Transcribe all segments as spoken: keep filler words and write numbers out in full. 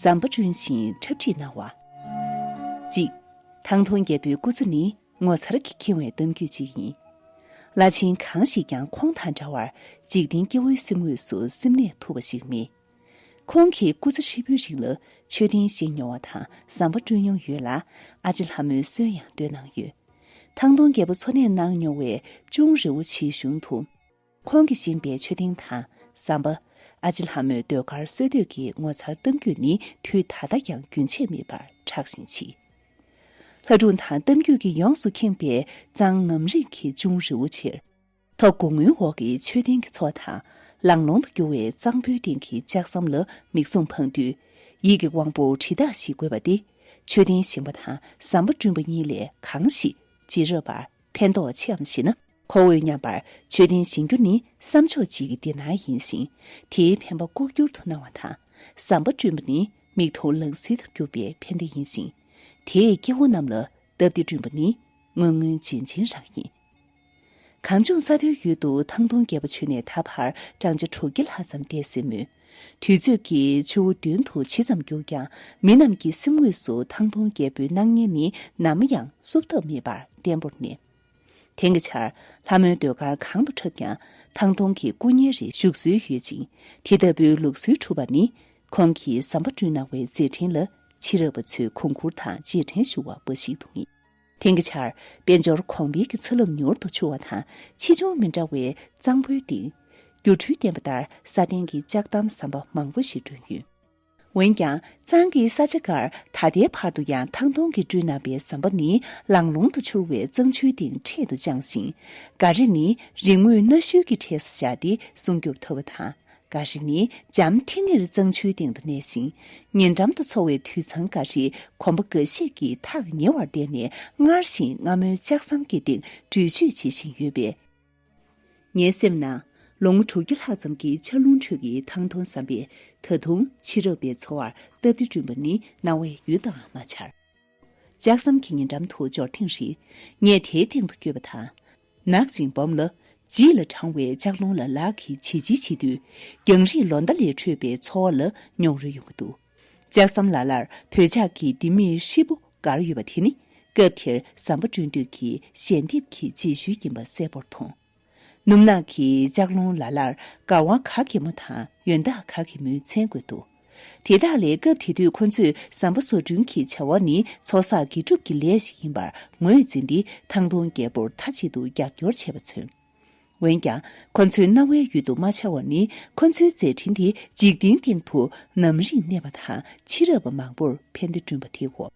ཟམ་པ་བསྐྲུན་ཞིང་འཁྲབ་ཁྲིད་གནང་བ། གཅིག་ཐང་སྟོང་རྒྱལ་པོའི་སྐུ་ཚེ་ནི་ངོ་མཚར་གྱིས་ཁེངས་པའི་གཏམ་རྒྱུད་ཅིག་ཡིན། བླ་ཆེན་གང་ཞིག་ཀྱང་ཁོང་དང་འདྲ་བར་འཇིག་རྟེན་སྐྱེ་བོའི་སེམས་ངོས་སུ་སེམས་གནས་ཐུབ་པ་ཞིག་མེད། ཁོང་གིས་སྐུ་ཚེ་ཧྲིལ་པོའི་རིང་ལ་མཆོད་རྟེན་བཞེངས་མྱོང་བ་དང་ཟམ་པ་བསྐྲུན་མྱོང་ཡོད་ལ། ཨ་ཅེ་ལྷ་མོའི་སྲོལ་ཡང་བཏོད་གནང་ཡོད། ཐང་སྟོང་རྒྱལ་པོ་འཚོ་གནས་གནང་མྱོང་བའི་ཅུང་རི་བོ་ཆེའི་གཞུང་དུ། ཁོང་གིས་བཞེངས་པའི་མཆོད་རྟེན་དང་ཟམ་པ། ཨ་ཅེ་ལྷ་མོའི་ཟློས་གར་སྲོལ་གཏོད་ཀྱི་ངོ་མཚར་གཏམ་རྒྱུད་ནི་དུས་ད་ལྟ་ཡང་རྒྱུན་ཆད་མེད་པར་གྲགས་ཤིང་མཆིས། ལྷ་སྒྲུང་དང་གཏམ་རྒྱུད་ཀྱིས་ཡོངས་སུ་ཁེངས་པའི་གཙང་ངམ་རིང་གི་ཅུང་རི་བོ་ཆེར། མཐོ་སྒོ་ངུའི་འོག་གི་མཆོད་རྟེན་གྱི་མཚོ་དང་། ལང་ལོང་དུ་རྒྱུ་བའི་གཙང་པོའི་སྟེང་གི་ལྕགས་ཟམ་ལ་མིག་ཟུང་འཕངས་དུས། ཡིད་ཀྱི་དབང་པོར་དྲི་རྟགས་ཤིག་འགོས་པ་སྟེ། མཆོད་རྟེན་བཞེངས་པ་དང་ཟམ་པ་བསྐྲུན་པ་གཉིས་ལས་གང་ཞིག་ཇི་རབ་པར་ཕན་ཐོགས་ཆེའམ་ཞེ་ན། ཁོ་བོས་སྙམ་པར་མཆོད་རྟེན་བཞེངས་རྒྱུ་ནི་བསམ་ཕྱོགས་གཅིག་གི་བདེ་སྣང་ཡིན་ཞིང་། དེའི་ཕན་པ་ལྐོག་གྱུར་དུ་སྣང་བ་དང་། ཟམ་པ་བསྐྲུན་པ་ནི་མིག་མཐོང་ལག་ཟིན་དུ་གྱུར་པའི་ཕན་བདེ་ཡིན་ཞིང་། དེས་སྐྱེ་བོ་རྣམས་ལ་སྟབས་བདེ་བསྐྲུན་པ་ནི་དངོས་དངོས་རྗེན་རྗེན་རང་ཡིན། གངས་ལྗོངས་ས་མཐོའི་ཡུལ་དུ་ཐང་སྟོང་རྒྱལ་པོ་བྱོན་ནས་ད་བར་བགྲང་བྱ་དྲུག་བརྒྱ་ལྷག་ཙམ་འདས་ཟིན་མོད། དུས་ཚོད་ཀྱིས་ཆུ་བོ་མདུན་དུ་ཇི་ཙམ་རྒྱུག་ཀྱང་། མི་རྣམས་ཀྱི་སེམས་ངོས་སུ་ཐང་སྟོང་རྒྱལ་པོའི་སྣང་བརྙན་ནི་ནམ་ཡང་བསུབ་ཐབས་མེད་པར་བརྟན་པོར་གནས། དེང་གི་ཆར་ལྷ་མོའི་ཟློས་གར་གང་དུ་འཁྲབ་ཀྱང་། ཐང་སྟོང་གི་སྐུ་བརྙན་རེ་བཞུགས་སྲོལ་ཡོད་ཅིང་། དེ་ལྟ་བུའི་ལུགས་སྲོལ་གྲུབ་པ་ནི། ཁོང་གིས་ཟམ་པ་བསྐྲུན་གནང་བའི་མཛད་འཕྲིན་ལ་ཕྱི་རབས་པ་ཚོས་གོང་བཀུར་དང་རྗེས་དྲན་ཞུ་བ་འབའ་ཞིག་ཏུ་ངེས། དེང་གི་ཆར་དཔལ་འབྱོར་གོང་འཕེལ་གྱི་ཚ་རླབས་མྱུར་དུ་འཕྱུར་བ་དང་། ཆེ་ཆུང་མི་འདྲ་བའི་གཙང་པོའི་སྟེང་། སྒྱུ་འཕྲུལ་བསྟན་པ་ལྟར་ས་སྟེང་གི་ལྕགས་ཟམ་ཟམ་པ་མང་པོ་ཞིག་བསྐྲུན་ཡོད། འོན་ཀྱང་། གཙང་གི་ས་ཆ་འགར་ད་ལྟའི་བར་དུ་ཡང་ཐང་སྟོང་གིས་བསྐྲུན་གནང་པའི་ཟམ་པ་ནི་ལང་ལོང་དུ་འཕྱུར་བའི་གཙང་ཆུའི་སྟེང་འཕྲེད་དུ་དཔྱངས་ཤིང་། འགའ་རེ་ནི་རིང་མོའི་གནའ་ཤུལ་གྱི་གྲས་སུ་བཞག་སྟེ་སྲུང་སྐྱོབ་ཐུབ་པ་དང་། འགའ་རེ་ནི་འཇམ་ཐིང་ངེར་གཙང་ཆུའི་སྟེང་དུ་གནས་ཤིང་། ཉེ་འགྲམ་དུ་འཚོ་བའི་དུད་ཚང་འགའ་རེས་གོམ་པ་འགའ་ཤས་ཀྱིས་ཐག་ཉེ་བར་བསྡད་ནས་སྔར་བཞིན་སྔ་མོའི་ལྕགས་ཟམ་གྱི་སྟེང་འགྲུལ་བཞུད་བྱེད་བཞིན་ཡོད་པས། ངའི་སེམས་ནང་ལོ་ངོ་དྲུག་བརྒྱ་ལྷག་ཙམ་གྱི་ཆར་རླུང་ཁྲོད་ཀྱི་ཐང་སྟོང་ཟམ་པས་ད་དུང་ཕྱི་རབས་པའི་འཚོ་བར་སྟབས་བདེ་བསྐྲུན་པ་ནི་རྣ་བས་ཡུད་དུའང་མ་འཆར། ལྕགས་ཟམ་གྱི་ཉེ་འགྲམ་དུ་འབྱོར་ཐེངས་རེར། ངས་དེའི་སྟེང་དུ་བསྐྱོད་པ་དང་། ནག་ཅིང་སྦོམ་ལ། བརྗིད་ལ་དྲང་བའི་ལྕགས་ལུང་ལ་ལག་གིས་བྱིལ་བྱིལ་བྱེད་དུས། རྒྱང་རིང་ལོ་ཟླ་ལས་འཕྲོས་པའི་ཚོར་བ་ལ་མྱོང་རོལ་ཡོང་གི་འདུག་ལྕགས་ཟམ་ལ་ལར་བོད་ཇག་གི་ལྡེ་མིག་ཧྲིལ་པོ་བསྒར་ཡོད་པ་དེ་ནི། སྐབས་དེར་ཟམ་པ་བསྐྲུན་དུས་ཀྱི་ཞལ་འདེབས་ཀྱི་རྗེས་ཤུལ་ཡིན་པ་གསལ་པོར་མཐོང་། སྣུམ་ནག་གི་ལྕགས་ལུང་ལ་ལར་གར་དབང་ག་གེ་མོ་དང་ཡོན་བདག་ག་གེ་མོའི་མཚན་བཀོད་འདུག་དེ་དག་ལས་སྐབས་དེ་དུས་ཁོ་ཚོས་ཟམ་པ་བཟོ་སྐྲུན་གྱི་བྱ་བ་ནི་ཚོགས་བསགས་དགེ་སྒྲུབ་ཀྱི་ལས་ཤིག་ཡིན་པར་ངོས་འཛིན་ཏེ། ཐང་སྟོང་རྒྱལ་པོར་མཐའ་གཅིག་ཏུ་རྒྱབ་སྐྱོར་བྱས་པ་མཚོན། འོན་ཀྱང་། ཁོ་ཚོའི་རྣ་བའི་ཡུལ་དུ་མ་འཆར་བ་ནི། ཁོ་ཚོའི་མཛད་འཕྲིན་དེ་འཇིག་རྟེན་སྟེང་དུ་ནམ་རིང་གནས་པ་དང་ཕྱི་རབས་པ་མང་པོར་ཕན་བདེ་བསྐྲུན་པ་དེའོ།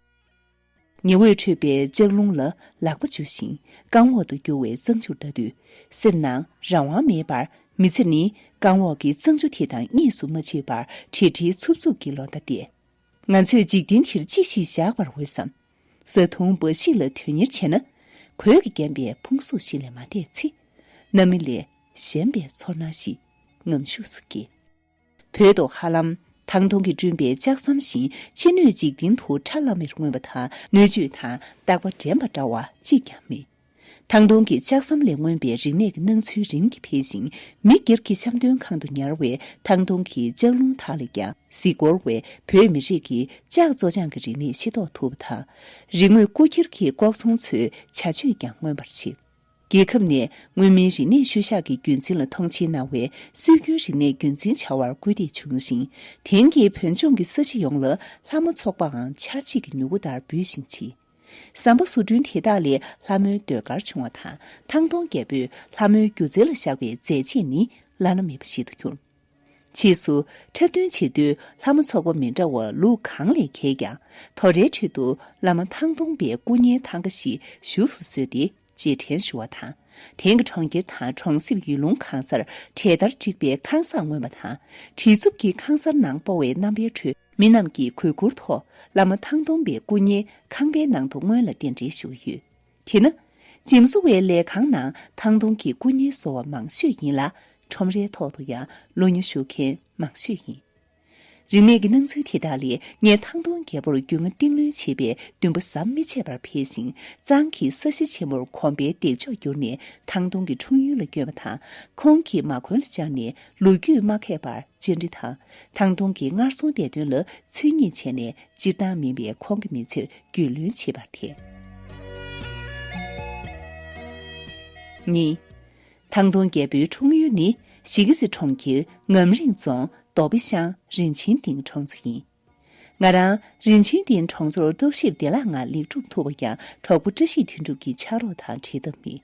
ཉི་འོད་འཕྲོས་པའི་ལྕགས་ལུང་ལ་ལག་པ་འཇུ་ཞིང་རྐང་འོག་ཏུ་རྒྱུ་བའི་གཙང་ཆུར་ལྟ་དུས། སེམས་ནང་རང་དབང་མེད་པར་མི་ཚེ་ནི་རྐང་འོག་གི་གཙང་ཆུ་དེ་དང་གཉིས་སུ་མ་མཆིས་པར་བྲེལ་བྲེལ་འཚུབ་འཚུབ་ཀྱི་ལོ་ཟླ་འདས། ང་ཚོས་འཇིག་རྟེན་འདིར་ཅི་ཞིག་བཞག་པར་འོས་སམ། བཟའ་འཐུང་འབའ་ཞིག་ལ་དོན་གཉེར་བྱས་ན། གོས་ཀྱིས་བརྒྱན་པའི་ཕུང་གཟུགས་ཤིག་ལས་མ་འདས་ཚེ། རྣམ་སྨིན་ལས་གཞན་པའི་ཚོར་སྣང་ཞིག་ངམ་ཤུགས་སུ་སྐྱེ། བོད་དུ་ཧ་ལམ་ཐང་སྟོང་གིས་བསྐྲུན་པའི་ལྕགས་ཟམ་བཞིན་ཕྱི་སྣོད་འཇིག་རྟེན་དུ་ཁྲ་ལམ་མེར་མངོན་པ་དང་སྣོད་བཅུད་དང་རྟག་པ་འགྲན་པ་འདྲ་བ་གཅིག་ཀྱང་མེད། ཐང་སྟོང་གི་ལྕགས་ཟམ་ལས་མངོན་པའི་རིག་གནས་ཀྱི་སྣང་ཚུལ་རིམ་གྱིས་འཕེལ་ཞིང་། མི་སྒེར་གྱི་བཤམས་སྟོན་ཁང་དུ་ཉར་བའི་ཐང་སྟོང་གི་ལྕགས་ལུང་དག་ལས་ཀྱང་གཟིགས་སྐོར་བས་བོད་མི་རིགས་ཀྱི་ལྕགས་བཙོ་སྦྱང་གི་རིག་གནས་ཤེས་རྟོགས་ཐུབ་པ་དང་། རིག་དངོས་རྐུ་འཁྱེར་གྱི་ལྐོག་ཚོང་ཚོའི་བྱ་སྤྱོད་ཀྱང་མངོན་པར་མཆིས། རྒྱལ་ཁབ་ནས་མངོན་མིན་རིག་གནས་ཤུལ་བཞག་གི་རྒྱུན་འཛིན་ལ་མཐོང་ཆེན་གནང་བའི་སྲོལ་རྒྱུན་རིག་གནས་རྒྱུན་འཛིན་བྱ་བར་སྐུལ་འདེད་བྱུང་ཞིང་། དེང་གི་བོད་ལྗོངས་ཀྱི་ས་གཞི་ཡོངས་ལ་ལྷ་མོ་ཚོགས་པའང་ཆར་རྗེས་ཀྱི་མྱུ་གུ་ལྟར་འབུས་ཤིང་མཆིས། ཟམ་པ་བཟོ་སྐྲུན་དེ་དག་ལས་ལྷ་མོའི་ཟློས་གར་བྱུང་བ་དང་། ཐང་སྟོང་རྒྱལ་པོས་ལྷ་མོའི་སྒྱུ་རྩལ་ལ་བཞག་པའི་མཛད་རྗེས་ནི་བླ་ན་མེད་པ་ཞིག་ཏུ་གྱུར། ཕྱིས་སུ་འཁྲབ་སྟོན་བྱེད་དུས་ལྷ་མོ་ཚོགས་པ་མི་འདྲ་བ་ལུགས་གང་ལས་འགལ་ཀྱང་། དོ་རའི་ཁྲོད་དུ་བླ་མ་ཐང་སྟོང་པའི་སྐུ་བརྙན་ཐང་ག་ཞིག་བཞུགས་སུ་གསོལ་ཏེ་རྗེས་དྲན་ཞུ་བ་དང་། དེང་གི་གྲོང་ཁྱེར་དང་གྲོང་གསེབ་ཡུལ་ལུང་གང་སར་གྲལ་ལྟར་བསྒྲིགས་པའི་ཁང་བཟང་མངོན་པ་དང་། བྲིས་མཛུབ་ཀྱི་ཁང་གསར་ནང་སྤོ་བའི་རྣམ་པའི་ཁྲོད་མི་རྣམས་ཀྱིས་གུས་བཀུར་ཐོག་བླ་མ་ཐང་སྟོང་པའི་སྐུ་བརྙན་ཁང་པའི་ནང་དུ་སྔོན་ལ་རྟེན་འབྲེལ་ཞུ་གི་ཡོད། དེས་ན། འཇིམ་བཟོ་བའི་ལས་ཁང་ནང་ཐང་སྟོང་གི་སྐུ་བརྙན་བཟོ་བ་མང་ཤོས་ཡིན་ལ། ཁྲོམ་རའི་ཐོག་ཏུ་ཡང་བླུ་ཉོ་ཞུ་མཁན་མང་ཤོས་ཡིན། རིག་གནས་ཀྱི་སྣང་ཚུལ་དེ་དག་ལས་ངས་ཐང་སྟོང་རྒྱལ་པོར་རྒྱུས་མངའ་གཏིང་ལོན་བྱེད་པའི་འདུན་པ་ཟམ་མི་ཆད་པར་འཕེལ་ཞིང་། གཙང་གི་ས་གཞི་ཆེན་མོར་གོམ་པའི་འདེགས་འཇོག་བསྒྱུར་ནས་ཐང་སྟོང་གི་འཁྲུངས་ཡུལ་ལ་བསྐྱོན་པ་དང་། ཁོང་གིས་མ་འཁོན་ལ་བཅར་ནས་ལོ་རྒྱུས་མ་མཁས་པར་བཅར་འདྲི་དང་། ཐང་སྟོང་གི་སྔར་སོང་བསྡད་དོན་ལ་འཚོལ་སྙེག་བྱས་ནས་སྤྱིར་བཏང་མིན་པའི་ཁོང་གི་མི་ཚེར་རྒྱུས་ལོན་བྱེད་པར་ཐལ། གཉིས། ཐང་སྟོང་རྒྱལ་པོའི་འཁྲུངས་ཡུལ་ནི་གཞིས་ཀ་རྩེ་གྲོང་ཁྱེར་ངམ་རིང་རྫོང་རྡོ་སྦིས་ཤང་རིན་ཆེན་སྡིངས་གྲོང་ཚོ་ཡིན། ང་རང་རིན་ཆེན་སྡིངས་གྲོང་ཚོར་རྟོག་ཞིབ་བདེ་བླག་ངང་ལེགས་གྲུབ་ཐུབ་པ་ཡང་གྲོགས་པོ་བཀྲ་ཤིས་དོན་གྲུབ་ཀྱི་ཕྱག་རོགས་དང་བྲལ་ཐབས་མེད།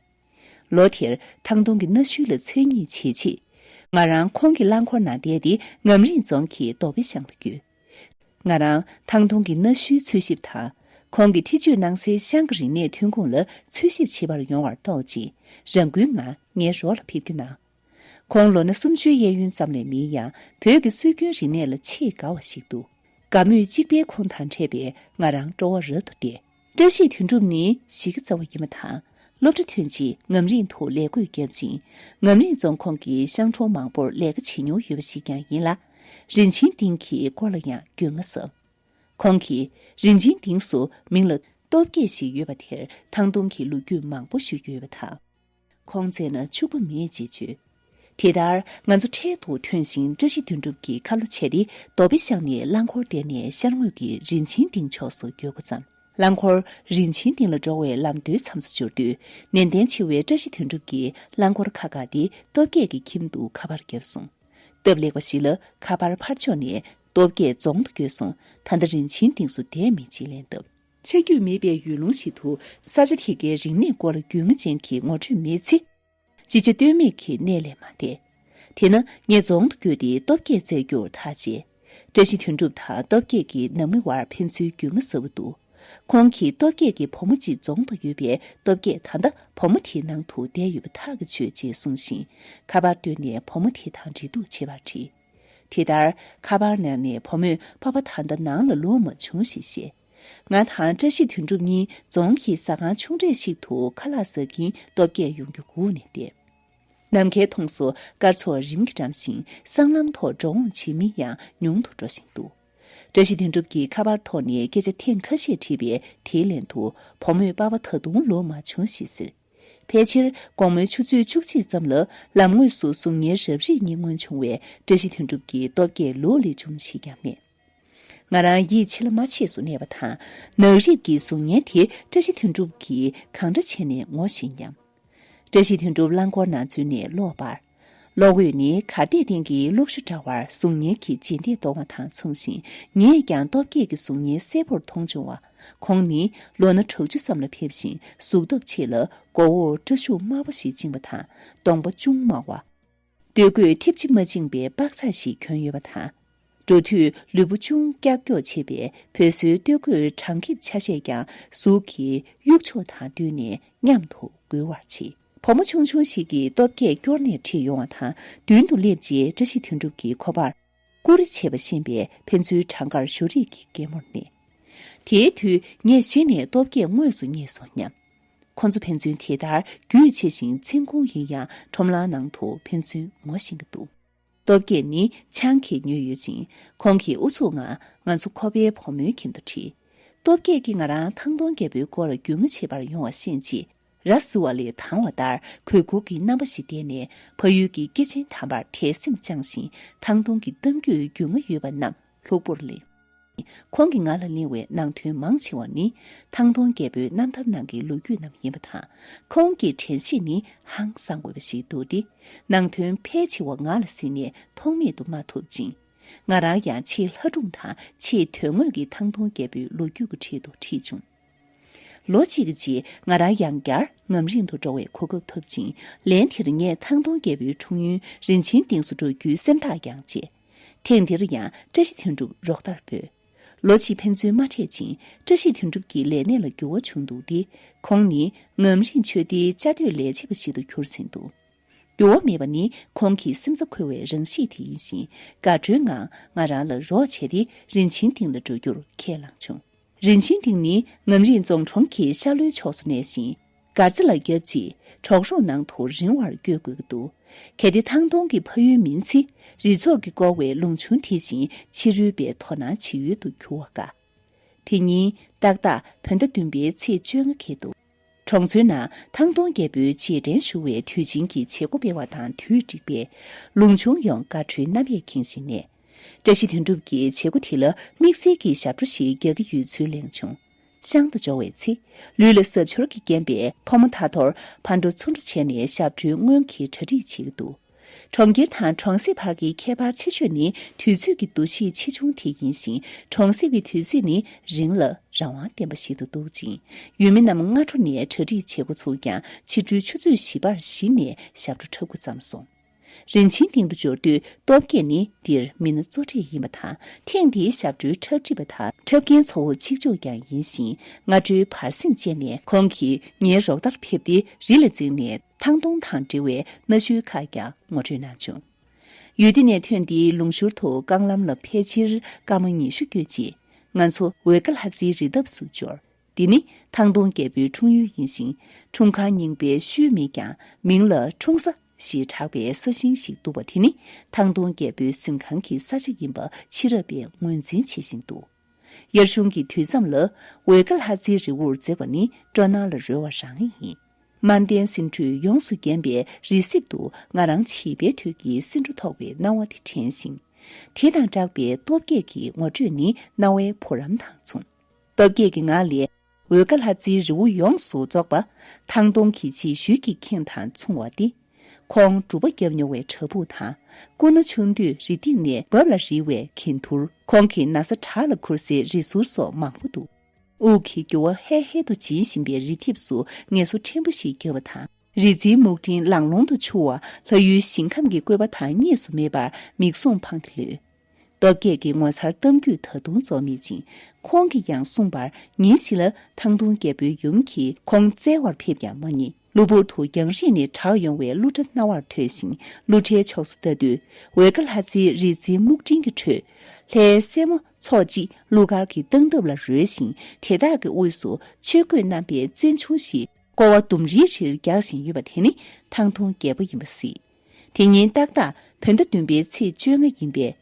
ལོ་དེར་ཐང་སྟོང་གི་གནའ་ཤུལ་ལ་འཚོལ་སྙེག་བྱེད་ཆེད། ང་རང་ཁོང་གི་རླངས་འཁོར་ནང་བསྡད་དེ་ངམ་རིང་རྫོང་གི་རྡོ་སྦིས་ཤང་དུ་བསྐྱོད། ང་རང་ཐང་སྟོང་གི་གནའ་ཤུལ་འཚོལ་ཞིབ་དང་། ཁོང་གིས་ཐེ་བྱུས་གནང་སའི་ཤང་གི་རིག་གནས་ཐོན་ཁུངས་ལ་འཚོལ་ཞིབ་བྱེད་པར་ཡོང་བར་གཏོགས་རྗེས། རང་འགུལ་ངང་ངའི་རོགས་ལ་ཕེབས་རྒྱུ་གནང་། ཁོང་ལོ་ན་སུམ་ཅུའི་གཡས་གཡོན་ཙམ་ལས་མིན་ཡང་། བོད་ཀྱི་སྲོལ་རྒྱུན་རིག་གནས་ལ་ཆེས་དགའ་བ་ཞིག་འདུག་དགའ་མོས་གཅིག་པའི་ཁོང་དང་འཕྲད་པས་ང་རང་སྤྲོ་བ་རབ་ཏུ་བརྟས། བཀྲ་ཤིས་དོན་གྲུབ་ནི་གཞིས་ཀ་རྩ་བ་ཡིན་པ་དང་། སློབ་གྲྭ་ཐོན་རྗེས་ངམ་རིང་དུ་ལས་བགོས་བརྒྱབ་ཅིང་། ངམ་རིང་རྫོང་ཁོངས་ཀྱི་ཤང་གྲོང་མང་པོར་ལས་ཀ་བྱེད་མྱོང་ཡོད་པ་ཞིག་ཀྱང་ཡིན་ལ། རིན་ཆེན་སྡིངས་ཀྱི་སྐོར་ལ་ཡང་རྒྱུས་མངའ་ཟབ། ཁོང་གིས་རིན་ཆེན་སྡིངས་སུ་མིང་ལ་སྟོབས་རྒྱས་ཞེས་ཡོད་པ་དེར་ཐང་སྟོང་གི་ལོ་རྒྱུས་མང་པོ་ཞུ་རྒྱུ་ཡོད་པ་དང་། ཁོང་བཙལ་ན་ཕྱུག་པོ་མེད་ཅེས་བརྗོད། དེ་ལྟར་ང་ཚོ་འཕྲལ་དུ་ཐོན་ཞིང་། བཀྲ་ཤིས་དོན་གྲུབ་ཀྱིས་ཁ་ལོ་བྱས་ཏེ་རྡོ་སྦིས་ཤང་ནས་རླངས་འཁོར་བསྡད་ནས་ཤར་ངོས་ཀྱི་རིན་ཆེན་སྡིངས་ཕྱོགས་སུ་བསྐྱོད་འགོ་བརྩམས། རླངས་འཁོར་རིན་ཆེན་སྡིངས་ལ་འགྲོ་བའི་ལམ་མདོའི་མཚམས་སུ་འབྱོར་དུས། ནན་ཏན་ཆེ་བའི་བཀྲ་ཤིས་དོན་གྲུབ་ཀྱིས་རླངས་འཁོར་ཁ་བཀག་སྟེ་སྟོབས་རྒྱས་ཀྱི་ཁྱིམ་དུ་ཁ་པར་བརྒྱབ་སོང་། སྟབས་ལེགས་པ་ཞིག་ལ་ཁ་པར་ཕར་ཕྱོགས་ནས་སྟོབས་རྒྱས་རྫོང་དུ་བསྐྱོད་སོང་། ད་ལྟ་རིན་ཆེན་སྡིངས་སུ་བསྡད་མེད་ཅེས་ལན་བཏབ། ཆ་རྒྱུས་མེད་པའི་ཡུལ་ལུང་ཞིག་ཏུ་ས་ཆ་དེ་གའི་རིག་གནས་སྐོར་ལ་རྒྱུས་མངའ་ཅན་གྱི་ངོ་སྤྲོད་མེད་ཚེ། ཅི་བྱ་གཏོལ་མེད་ཀྱི་གནས་ལས་མ་འདས། དེས་ན་ངས་རྫོང་དུ་བསྐྱོད་དེ་སྟོབས་རྒྱས་བཙལ་རྒྱུར་ཐག་བཅད། བཀྲ་ཤིས་དོན་གྲུབ་དང་སྟོབས་རྒྱས་ཀྱི་ནང་མི་བར་ཕན་ཚུན་རྒྱུས་མངའ་ཟབ་པོ་འདུག་ཁོང་གིས་སྟོབས་རྒྱས་ཀྱི་བུ་མོ་གཅིག་རྫོང་དུ་ཡོད་པས། སྟོབས་རྒྱས་ད་ལྟ་བུ་མོ་དེའི་ནང་དུ་བསྡད་ཡོད་པ་ཐག་གིས་ཆོད་ཅེས་གསུངས་ཤིང་། ཁ་པར་བཏོན་ནས་བུ་མོ་དེ་དང་འབྲེལ་གཏུག་བྱེད་པར་བྲིས། དེ་ལྟར་ཁ་པར་ནང་ནས་བུ་མོས་པ་ཕ་ད་ལྟ་ནང་ལ་ལོག་མ་བྱུང་ཞེས་བཤད། ང་དང་བཀྲ་ཤིས་དོན་གྲུབ་གཉིས་རྫོང་གི་ཟ་ཁང་ཆུང་གྲས་ཤིག་ཏུ་ཁ་ལག་ཟ་གིན་སྟོབས་རྒྱས་ཡོང་རྒྱུ་སྒུག་ནས་བསྡད། ནམ་མཁའི་མཐོངས་སུ་སྐར་ཚོགས་རིམ་གྱིས་བཀྲམ་ཞིང་། སྲང་ལམ་ཐོག་འགྲོ་འོང་བྱེད་མི་ཡང་ཉུང་དུ་འགྲོ་བཞིན་འདུག་བཀྲ་ཤིས་དོན་གྲུབ་ཀྱིས་ཁ་པར་ཐོག་ནས་སྐད་ཆ་ཐེངས་ཁ་ཤས་དྲིས་པས། དེའི་ལན་དུ་བུ་མོས་པ་ཕ་ད་དུང་ལོག་མ་བྱུང་ཞེས་ཟེར། ཕལ་ཆེར་དགོང་མོའི་ཆུ་ཚོད་བཅུ་གཅིག་ཙམ་ལ་ལམ་ངོས་སུ་གཟུགས་བརྙན་རབ་རིབ་གཉིས་མངོན་བྱུང་བས། བཀྲ་ཤིས་དོན་གྲུབ་ཀྱིས་སྟོབས་རྒྱས་ལོག་སླེབས་བྱུང་ཞེས་ཀྱང་སྨྲས། ང་རང་ཡིད་ཆེས་ལ་མ་ཆེས་སུ་གནས་པ་དང་། ནག་རིབ་ཀྱི་གཟུགས་བརྙན་དེ་བཀྲ་ཤིས་དོན་གྲུབ་ཀྱིས་གང་འདྲ་བྱས་ནས་ངོ་ཤེས་སྙམ། བཀྲ་ཤིས་དོན་གྲུབ་རླངས་འཁོར་ནང་འཛུལ་ནས་གློག་སྤར། གློག་འོད་ནི་གར་སྟེགས་སྟེང་གི་གློག་ཞུ་འདྲ་བར་གཟུགས་བརྙན་གྱི་རྗེས་འདེད་གཏོང་བ་དང་མཚུངས་ཤིང་། ངས་ཀྱང་སྟོབས་རྒྱས་ཀྱི་གཟུགས་བརྙན་གསལ་པོར་མཐོང་བྱུང་བ། ཁོང་ནི་ལོ་ན་དྲུག་ཅུ་ཙམ་ལ་ཕེབས་ཤིང་། གཟུགས་སྟོབས་ཆེ་ལ་མགོ་བོར་སྐྲ་གཞུག་དམར་པོ་ཞིག་བཅིངས་པ་དང་། གདོང་པ་ཅུང་དམར་བ། སྟོད་གོས་ཐེབས་ཅིག་མ་བཅིངས་པའི་པགས་ཚགས་ཤིག་གྱོན་ཡོད་པ་དང་། འགྲོ་དུས་ལུས་པོ་ཅུང་ཀྱག་ཀྱོག་བྱེད་པས། བོད་བཟོའི་སྟོད་གོས་གྲང་འཁེབས་ཆ་ཤས་ཀྱང་གཟུགས་ཀྱི་གཡུག་ཕྱོགས་དང་བསྟུན་ནས་མཉམ་དུ་འགུལ་བར་བྱེད། བུ་མོ་ཆུང་ཆུང་ཞིག་གིས་སྟོབས་རྒྱས་སྐྱོར་ནས་ཁྲིད་ཡོང་བ་དང་། མདུན་དུ་སླེབས་རྗེས་བཀྲ་ཤིས་དོན་གྲུབ་ཀྱིས་ཁོ་པར་ཀུ་རེ་བྱེད་པ་ཤེས་པས། ཕན་ཚུན་བྲང་ཁར་གཞུ་རེས་ཀྱི་གད་མོར་གནས། དེའི་དུས་ངས་གཞི་ནས་སྟོབས་རྒྱས་དངོས་སུ་རྙེད་སོང་སྙམ། ཁོ་ཚོ་ཕན་ཚུན་དེ་ལྟར་རྒྱུས་ཆེ་ཞིང་མཚན་གུང་ཡིན་ཡང་། ཁྲོམ་ལྭ་ནང་དུ་ཕན་ཚུན་ངོ་ཤེས་ཀྱི་འདུག་སྟོབས་རྒྱས་ནི་ཆང་གིས་མྱོས་ཡོད་ཅིང་། ཁོང་གིས་ཨུ་ཚུགས་ངང་ང་ཚོ་ཁོ་པའི་བུ་མོའི་ཁྱིམ་དུ་ཁྲིད། སྟོབས་རྒྱས་ཀྱིས་ང་རང་ཐང་སྟོང་རྒྱལ་པོའི་སྐོར་ལ་རྒྱུས་མངའ་བྱེད་པར་ཡོང་བ་ཤེས་རྗེས། ར་བཟི་བ་ལས་དྭངས་བ་ལྟར་གུས་བཀུར་གྱི་རྣམ་པ་ཞིག་བསྟན་ནས། ཕ་ཡུལ་གྱི་སྐྱེས་ཆེན་དམ་པར་དད་སེམས་བཅངས་ཤིང་། ཐང་སྟོང་གི་གཏམ་རྒྱུད་རྒྱུས་མངའ་ཡོད་པ་རྣམས་ལྷུག་པོར་གླེང་། ཁོང་གིས་ང་ལ་གླེང་བའི་ནང་དོན་མང་ཆེ་བ་ནི། ཐང་སྟོང་རྒྱལ་པོའི་རྣམ་ཐར་ནང་གི་ལོ་རྒྱུས་རྣམས་ཡིན་པ་དང་། ཁོང་གི་དྲན་ཤེས་ནི་ཧང་སང་དགོས་པ་ཞིག་འདུག་སྟེ། ནང་དོན་ཕལ་ཆེ་བ་ང་ལ་གཟིགས་ནས་མཐོང་མེད་དུ་མ་ཐུབ་ཅིང་། ང་རང་ཡང་ཆེས་ལྷ་སྒྲུང་དང་ཆེས་དོན་དངོས་ཀྱི་ཐང་སྟོང་རྒྱལ་པོའི་ལོ་རྒྱུས་ཀྱི་གྲས་སུ་ཁྲིད་བྱུང་། ལོ་གཅིག་གི་རྗེས་ང་རང་ཡང་བསྐྱར་ངམ་རིང་དུ་འགྲོ་བའི་གོ་སྐབས་ཐོབ་ཅིང་། ལན་དེར་ངས་ཐང་སྟོང་རྒྱལ་པོའི་འཁྲུངས་ཡུལ་རིན་ཆེན་སྡིངས་སུ་འགྲོ་རྒྱུའི་སེམས་ཐག་ཡང་བཅད། ཐེངས་འདིར་ཡང་བཀྲ་ཤིས་དོན་གྲུབ་རོགས་ཟླར་འབོད། ལོ་གཅིག་ཕན་ཚུན་མ་འཕྲད་ཅིང་། བཀྲ་ཤིས་དོན་གྲུབ་ཀྱི་ལས་གནས་ལ་འགྱུར་བ་བྱུང་འདུག་སྟེ། ཁོང་ནི་ངམ་རིང་ཆོས་སྡེའི་བཅའ་སྡོད་ལས་བྱེད་པ་ཞིག་ཏུ་གྱུར་ཟིན་འདུག་འགྱུར་བ་མེད་པ་ནི་ཁོང་གི་སེམས་རྩ་འཁོལ་བའི་རང་གཤིས་དེ་ཡིན་ཞིང་། དགའ་སྤྲོའི་ངང་ང་རང་ལ་རོགས་བྱས་ཏེ་རིན་ཆེན་སྡིངས་ལ་འགྲོ་རྒྱུར་ཁས་བླངས་བྱུང་། རིན་ཆེན་སྡིངས་ནི་ངམ་རིང་རྫོང་གྲོང་གི་ཤར་ལྷོའི་ཕྱོགས་སུ་གནས་ཤིང་། མགར་རྩེ་ལ་བརྒྱབ་རྗེས་གྲོག་རོང་ནང་དུ་རིང་བར་བསྐྱོད་དགོས་ཀྱི་འདུག་གལ་ཏེ་ཐང་སྟོང་གི་ཕ་ཡུལ་མིན་ཚེ། རི་ཚོགས་ཀྱིས་བསྐོར་བའི་ལུང་ཆུང་དེ་བཞིན་ཕྱི་རོལ་པའི་དོ་སྣང་བྱེད་ཡུལ་དུ་གྱུར་བ་དགའ། དེ་ཉིན་ཏག་ཏག་བོད་ཟླ་བདུན་པའི་ཚེས་བཅོ་ལྔ་ཁེལ་འདུག་གྲོང་ཚོའི་ནང་ཐང་སྟོང་རྒྱལ་པོའི་རྗེས་དྲན་ཞུ་བའི་དུས་ཆེན་གྱི་བྱེད་སྒོ་སྤེལ་བ་དང་དུས་འགྲིག་པས། ལུང་ཆུང་ཡོངས་དགའ་སྤྲོའི་རྣམ་པས་ཁེངས་བཞིན་གནས། བཀྲ་ཤིས་དོན་གྲུབ་ཀྱིས་བྱེད་སྒོ་དེ་ལ་དམིགས་བསལ་གྱི་ཞབས་བྲོ་ཞིག་རྒྱག་གི་ཡོད་ཚུལ་གླེང་བྱུང་། ཤང་དུ་འབྱོར་བའི་ཚེ། ལུས་ལ་གཟབ་མཆོར་གྱིས་བརྒྱན་པའི་ཕོ་མོ་ཐ་ཐོར་ཕར་འགྲོ་ཚུར་འགྲོ་བྱས་ནས་ཞབས་བྲོའི་སྔོན་གྱི་གྲ་སྒྲིག་བྱེད་ཀྱི་འདུག་གྲོང་ཁྱེར་དང་གྲོང་གསེབ་བར་གྱི་ཁྱད་པར་ཆེ་ཤོས་ནི་དུས་ཚོད་ཀྱི་འདུ་ཤེས་ཆེ་ཆུང་དེ་ཡིན་ཞིང་། གྲོང་གསེབ་ཀྱི་དུས་ཚོད་ནི་རིང་ལ་རང་དབང་ལྡན་པ་ཞིག་ཏུ་འདུག་ཅིང་། ཡུལ་མི་རྣམས་སྔ་དྲོ་ནས་གྲ་སྒྲིག་བྱེད་འགོ་ཚུགས་ཀྱང་། ཕྱི་དྲོའི་ཆུ་ཚོད་བཞི་པར་གཞི་ནས་ཞབས་བྲོ་འཁྲབ་འགོ་བརྩམས་སོང་། རིན་ཆེན་སྟེང་དུ་འབྱོར་དུས་སྟོབས་རྒྱས་ནི་འདིར་མི་སྣ་གཙོ་གྲས་ཡིན་པ་དང་། ཐེངས་འདིའི་ཞབས་བྲོའི་འཁྲབ་ཁྲིད་པ་དང་འཁྲབ་མཁན་གཙོ་བོ་གཅིག་ལྕོགས་ཀྱང་ཡིན་ཞིང་། སྔ་དྲོའི་བར་གསེང་བཅད་ནས་ཁོང་གིས་ངའི་རོགས་ཟླར་ཕེབས་ཏེ། རི་ལ་འཛེགས་ནས་ཐང་སྟོང་དང་འབྲེལ་བའི་གནའ་ཤུལ་ཁག་ཀྱང་ངོ་སྤྲོད་གནང་བྱུང་། ཡུལ་སྡེ་ནས་ཐོན་ཏེ། ལུང་ཤུར་དུ་རྐང་ལམ་ལ་ཕལ་ཆེར་སྐར་མ་ཉི་ཤུ་བསྐྱོད་རྗེས། ང་ཚོ་འོལ་ཀ་ལྷ་རྩེའི་རི་འདབས་སུ་འབྱོར། འདི་ནི་ཐང་སྟོང་རྒྱལ་པོའི་འཁྲུངས་ཡུལ་ཡིན་ཞིང་། འཁྲུངས་ཁང་རྙིང་པའི་ཤུལ་མེད་ཀྱང་། མིང་ལ་འཁྲུངས་ས་ཞེས་གྲགས་པའི་ས་ཞིང་ཞིག་འདུག་པ། དེ་ནི་ཐང་སྟོང་རྒྱལ་པོའི་གཟིམ་ཁང་གི་ས་ཆ་ཡིན་པ་ཕྱི་རབས་པས་ངོས་འཛིན་བྱེད་བཞིན་འདུག་དབྱར་གཞུང་གི་དུས་མཚམས་ལ། འོལ་ཀ་ལྷ་རྩེའི་རི་བོར་འཛེགས་པ་ནི་སྤྲོ་སྣང་ལ་རོལ་བ་རང་ཡིན། དམར་ལྡན་སེང་ཁྲོས་ཡོངས་སུ་བརྒྱན་པའི་རི་གསེབ་ཏུ། ང་རང་བྱིས་པའི་དུས་ཀྱི་སེ་འབྲུ་ཐོགས་པའི་སྣང་བ་དེ་དྲན་ཞིང་། དེ་དང་སྦྲགས་པའི་སྟོབས་རྒྱས་ཀྱི་ངོ་སྤྲོད་ནི་རྣ་བའི་བུ་རམ་དང་མཚུངས། སྟོབས་རྒྱས་ཀྱིས་ང་ལ། འོལ་ཀ་ལྷ་རྩེའི་རི་བོ་ཡོངས་སུ་རྫོགས་པ། ཐང་སྟོང་གི་རྗེས་ཤུལ་གྱི་ཁེངས་དང་མཚུངས་པ་སྟེ། ཁོང་སྒྲུབ་པ་བརྒྱབ་མྱོང་བའི་བྲག་ཕུག་དང་། སྐུ་ན་ཆུང་དུས་རི་སྟེང་ནས་འབབ་ལ་རིལ་བའི་གྱེན་ཐུར། ཁོང་གི་ན་བཟའ་བྲག་ལ་ཁུར་སའི་རི་ཟུར་སོགས་མང་པོ་འདུག་དབུགས་ཀྱི་རྒྱུ་བ་ཧད་ཧད་དུ་འབྱིན་བཞིན་པའི་རི་ལྡེབས་སུ་ངལ་གསོ་ཕྲན་བུ་ཞིག་བརྒྱབ་པ་དང་། རི་རྩེའི་སྨུག་སྤྲིན་ལང་ལོང་དུ་འཕྱུར་བ། ལྷ་ཡུལ་ཞིང་ཁམས་ཀྱི་བཀོད་པ་དང་གཉིས་སུ་མེད་པར་མིག་ཟུང་འཕངས་ཏེ་ལུས། སྟོབས་རྒྱས་ཀྱི་ངོ་མཚར་གཏམ་རྒྱུད་ད་དུང་རྫོགས་མེད་ཅིང་། ཁོང་གིས་ཡང་གསུངས་པར། ཉིན་ཞིག་ལ་ཐང་སྟོང་རྒྱལ་པོའི་ཡུམ་གྱིས་ཁོང་བཙལ་བར་ཕེབས་ཀྱང་མ་རྙེད། གློ་བུར་དུ་རྒྱང་རིང་ནས་གྲགས་ཡོང་བའི་གླུ་སྒྲ་རྣ་བར་ཐོས་ཤིང་། གླུ་སྒྲའི་ཕྱོགས་སུ་ལྟ་དུས། འོལ་ཀ་ལྷ་རྩེའི་རི་རྩེའི་སྨུག་སྤྲིན་གྱི་ཁྲོད། ལྷའི་སྲས་མོ་ཚོགས་གཅིག་གླུ་གར་གྱི་སྟངས་སྟབས་ལ་རོལ་ཞིང་། དེ་དག་གི་དབུས་སུ་ཆོས་གོས་བསྣམས་པའི་བཙན་ཆུང་ཞིག་སྐོར་བ་ལྡུམ་རིལ་རིལ་རྒྱག་བཞིན་ཡོད་པ་དེ་ནི་ཐང་སྟོང་རྒྱལ་པོ་ཡིན་པ་གཟིགས། དེ་ཉིན་ཏག་ཏག་བོད་ཟླ་བདུན་པའི་ཚེས་བཅོ་ལྔ་ཡིན་པས།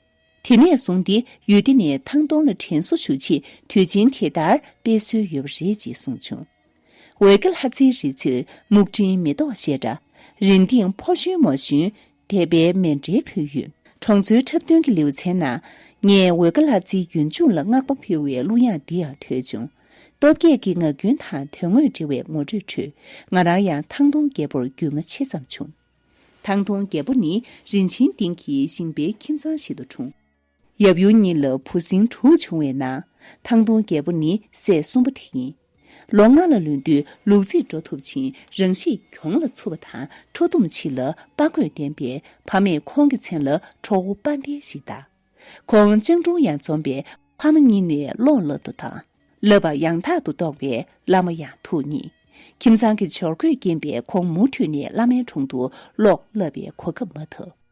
དེ་ནས་བཟུང་སྟེ་ཡུལ་སྡེ་ནས་ཐང་སྟོང་ལ་དྲན་གསོ་ཞུ་ཆེད་དུས་ཆེན་དེ་ལྟར་སྤེལ་སྲོལ་ཡོད་པ་རེད་ཅེས་གསུངས་བྱུང་། འོལ་ཀ་ལྷ་རྩེའི་རི་རྩེར་སྨུག་སྤྲིན་མེ་ཏོག་བཞད་འདྲ། རི་སྟེང་ཕོ་གཞོན་མོ་གཞོན་དད་པའི་མཎྜལ་ཕུལ་ཡོད། གྲོང་ཚོའི་འཁྲབ་སྟོན་གྱི་ལེའུ་ཚན་ནང་། ངས་འོལ་ཀ་ལྷ་རྩེའི་ཡུལ་ལྗོངས་ལ་བསྔགས་པ་ཕུལ་བའི་གླུ་དབྱངས་འདི་ཡང་ཐོས་བྱུང་། སྟོབས་རྒྱས་ཀྱི་ངག་རྒྱུན་དང་དོན་དངོས་འབྲེལ་བའི་ངོ་སྤྲོད་ཁྲོད། ང་རང་ཡང་ཐང་སྟོང་རྒྱལ་པོར་རྒྱུས་མངའ་ཆེ་ཙམ་བྱུང་། ཐང་སྟོང་རྒྱལ་པོ་ནི་རིན་ཆེན་སྟེང་གི་ཞིང་པའི་ཁྱིམ་ཚང་ཞིག་ཏུ་འཁྲུངས། ཡབ་ཡུམ་གཉིས་ལ་བུ་སྲིང་དྲུག་བྱུང་བའི་ནང་། ཐང་སྟོང་རྒྱལ་པོ་ནི་སྲས་གསུམ་པ་དེ་ཡིན། ལོ་ལྔ་ལ་ལོན་དུས་ལུག་རྫིས་འགྲོ་ཐུབ་ཅིང་། རང་གཤིས་གྱོང་ལ་ཚུད་པ་དང་། ཁྲོ་གཏུམ་ཆེ་ལ་དཔའ་རྒོད་ལྡན་པས། ཕ་མས་ཁོང་གི་མཚན་ལ་ཁྲོ་བོ་དཔལ་ལྡན་ཞེས་བཏགས། ཁོང་སྤྱང་གྲུང་ཡང་འཛོམས་པས། ཕ་མ་གཉིས་ནས་ཀློག་བསླབ་ཏུ་བཏང་། བསླབ་པ་ཡང་དག་ཏུ་རྟོགས་པས་བླ་མ་ཡང་ཐུགས་མཉེས། ཁྱིམ་ཚང་གི་འབྱོར་བཀོད་རྐྱེན་པས་ཁོང་མུ་མཐུད་ནས་བླ་མའི་དྲུང་དུ་ཀློག་བསླབ་པའི་གོ་སྐབས་མ་ཐོབ།